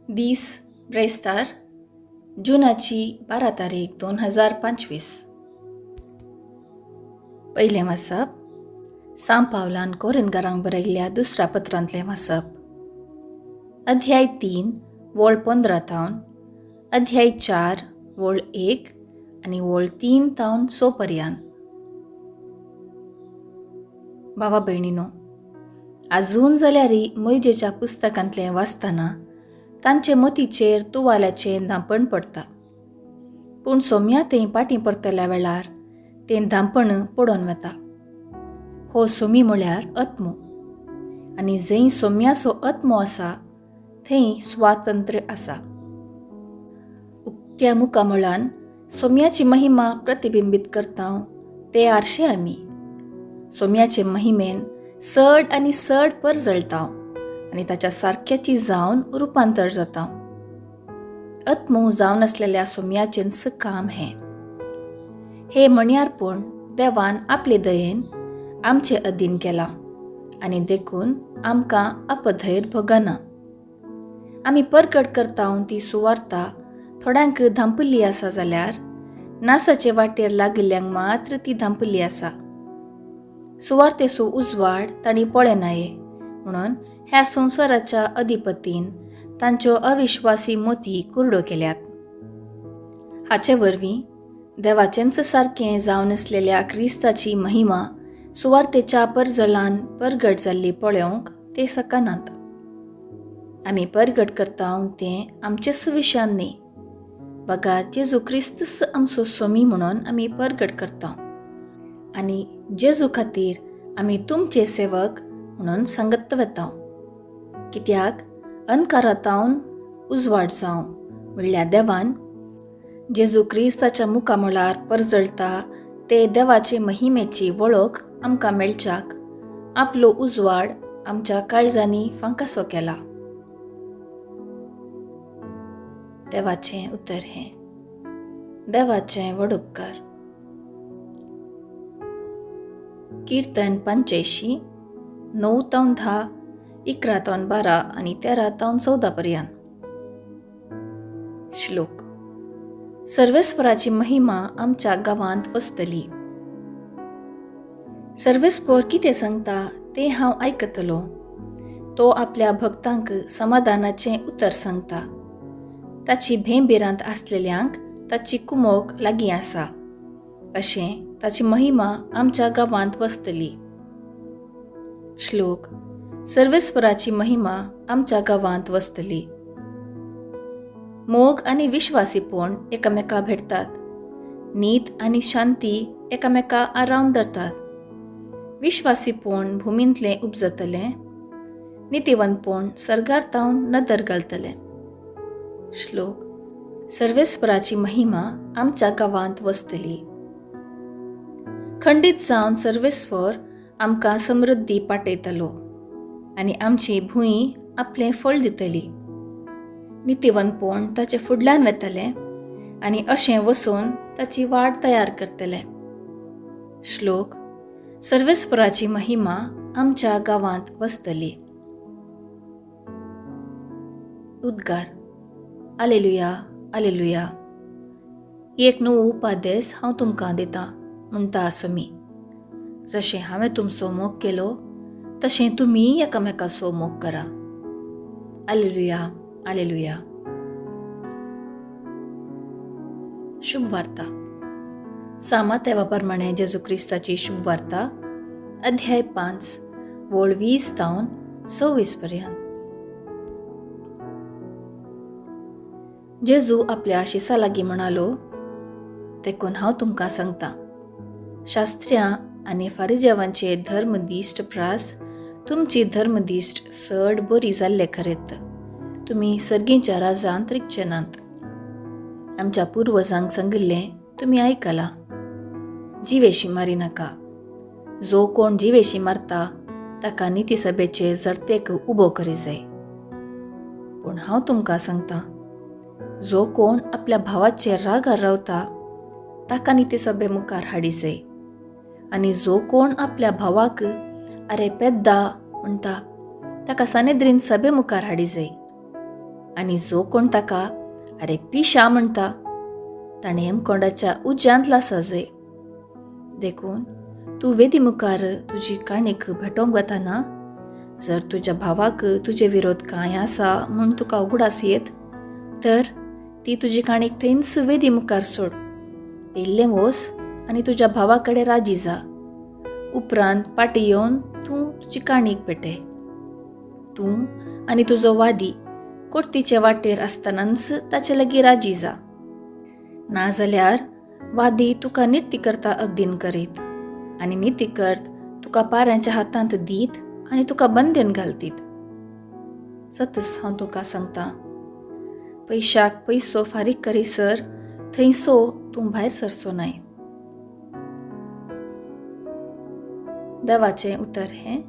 दीस ब्रेस्तार जुनाची 12 तारीख 2025. पयलें वाचप सां पावलान कोरिंदकारांक बरयल्ल्या दुसऱ्या पत्रांतलें वाचप. अध्याय 3 वळ 15 तावन अध्याय 4 वळ 1 आनी वळ 3 तावन 6 पर्यान. भावा भयणीनो, आजून जाल्यारय मोयजेच्या पुस्तकांतलें वाचतना तांचे मतीचेर तुवाल्याचें धांपण पडटा, पूण सोम्या थंय पाटीं परतल्या वेळार तें धांपण पडोन वता. हो सोमी म्हळ्यार आत्मो, आनी जंय सोम्याचो आत्मो आसा थंय स्वातंत्र्य आसा. उक्त्या मुखामळान सोम्याची महिमा प्रतिबिंबीत करता ते आरशे आमी सोम्याचे महिमेन चड आनी चड परजळटा आनी ताच्या सारक्याची जावन रुपांतर जाता. आत्मो जावन आसलेल्या सोम्याचेंच काम हें. हे म्हणयारपूण देवान आपले दयेन आमचे अधीन केलां आनी देखून आमकां अपधैर भोगना. आमी परगट करता ती सुवार्ता थोड्यांक धांपिल्ली आसा जाल्यार नासाचे वाटेर लागिल्ल्यांक मात्र ती धांपिल्ली आसा. सुवार्तेचो उजवाड तांणी पळयनाये म्हणून ह्या संवसाराच्या अधिपतीन तांच्यो अविश्वासी मोती कुरडो केल्यात. हाचे वरवीं देवाचेंच सारकें जावन आसलेल्या क्रिस्ताची महिमा सुवार्तेच्या परजळान परगट जाल्ली पळोवंक ते शकनात. आमी परगट करता तें आमचेच विशयान न्ही, बगार जेजू क्रिस्तच आमचो सोमी म्हणून आमी परगट करता आनी जेजू खातीर आमी तुमचे सेवक म्हणून सांगत वता. कित्याक अंधकारांतावन उजवाड जावं म्हणल्यार देवान जेजू क्रिस्ताच्या मुखामळार परजळटा ते देवाचे महिमेची वळख आमकां मेळच्याक आपलो उजवाड आमच्या काळजांनी फांकासो केला. देवाचें उतर हें. देवाचें व्हड उपकार. कीर्तन 85 9 तावन 10, 11 तावन 12 आनी 13 तावन 14 पर्यान. श्लोक. सर्वेस्पराची महिमा आमच्या गांवांत वसतली. सर्वेस्पर कितें सांगता तें हांव आयकतलो. तो आपल्या भक्तांक समाधानाचें उतर सांगता. ताची भेंभिरांत आसलेल्यांक ताची कुमोक लागीं आसा. अशें ताची महिमा आमच्या गांवांत वसतली. श्लोक. सर्वेस्पराची महिमा आमच्या गांवांत वसतली. मोग आनी विश्वासीपण एकामेका भेटतात. नीत आनी शांती एकामेका आरावन धरतात. विश्वासीपण भुमींतलें उपजतलें, नितीवंतपण सर्गार तावन नदर घालतलें. श्लोक. सर्वेस्पराची महिमा आमच्या गांवांत वसतली. खंडीत जावन सर्वेस्पर आमकां समृद्धी पाटयतलो आनी आमची भूंय आपलें फळ दितली. नितीवंतपण ताचे फुडल्यान वेतलें आनी अशें वसून ताची वाट तयार करतलें. श्लोक. सर्वेस्पराची महिमा आमच्या गांवांत वसतली. उद्गार. आलेलुया, आलेलुया. एक नवो उपादेस हांव तुमकां दितां म्हणटा आसो मी. जशें हांवें तुमचो मोग केलो तशें तुमी एकामेकाचो मोग करा. आलेलुया, आलेलुया. शुभ वार्ता. सामातेवा प्रमाणे जेजू क्रिस्ताची शुभ वार्ता, अध्याय 5 वळ 20 तावन 26 पर्यंत. जेजू आपल्या शिसा लागीं म्हणालो, देखून हांव तुमकां सांगता, शास्त्र्यां आनी फारिजेवांचे धर्मदिश्ट प्रास तुमची धर्मदिश्ट चड बरी जाल्ले खरेत तुमी सर्गींच्या राजांत रिगचे नात. आमच्या पुर्वजांक सांगिल्लें तुमी आयकलां, जिवेशी मारी नाका. जो कोण जिवेशी मारता ताका निती सभेचे जडतेक उबो करी जाय. पूण हांव तुमकां सांगता, जो कोण आपल्या भावाचेर रागार रावता ताका निती सभे मुखार हाडी जाय. आनी जो कोण आपल्या भावाक अरे पेद्दा म्हणटा ताका सानेद्रीन सभे मुखार हाडी जाय. आनी जो कोण ताका आरे पिशा म्हणटा ताणें हेमकोंडाच्या उज्यांत लासजय. देखून तूं वेदी मुखार तुजी काणीक भेटोवंक वतना जर तुज्या भावाक तुजे विरोध कांय आसा म्हूण तुका उगडास येत तर ती तुजी काणीक थंयच वेदी मुखार सोड. पेल्लें वोस आनी तुज्या भावा कडेन राजी जा. उपरांत पाटी येवन तूं तुजी काणीक पेटय. तूं आनी तुजो वादी कोर्तीचे वाटेर आसतनाच ताचे लागीं राजी जा. नाजाल्यार वादी तुका निती करता अगदीन करीत आनी निती करत तुका पाऱ्यांच्या हातांत दीत आनी तुका बंदेन घालतीत. सतच हांव तुका सांगता, पयशाक पयसो फारीक करीसर थंयसो तूं भायर सरचो नाय. देवाचें उतर हें.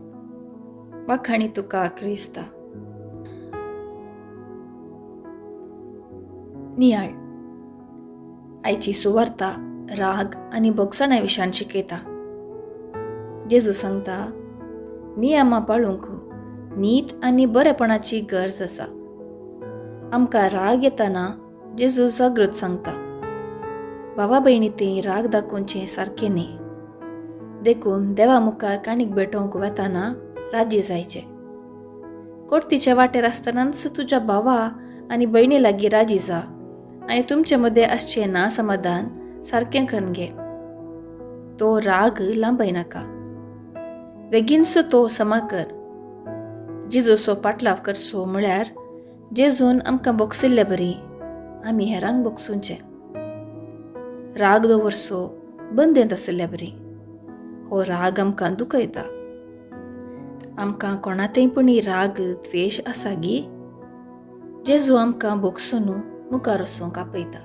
वाखाणी तुका क्रिस्ता. नियाळ. आयची सुवार्ता राग आनी भोगसणा विशान शिकयता. जेजू सांगता, नियमां पाळूंक नीत आनी बरेपणाची गरज आसा. आमकां राग येताना जेजू जागृत सांगता, भावा भयणी ती राग दाखोवचें सारकें न्ही. देखून देवा मुखार काणीक भेटोवंक वतना राजी जायचें. कोर्तीच्या वाटेर आसतनाच तुज्या भावा आनी भयणी लागीं राजी जा आनी तुमचे मदें आसचें ना समाधान सारकें करून घे. तो राग लांबयनाका, बेगीनसो तो समा कर. जेजूचो पाटलाव करचो म्हळ्यार जेजून आमकां बोगसिल्ले बरी आमी हेरांक बोगसुचें. राग दवरचो बंदेंत आशिल्ले बरी. हो राग आमकां दुखयता. आमकां कोणातय पुणी राग द्वेश आसा गी? जेजू आमकां बोगसून मुखार वचूंक आपयता.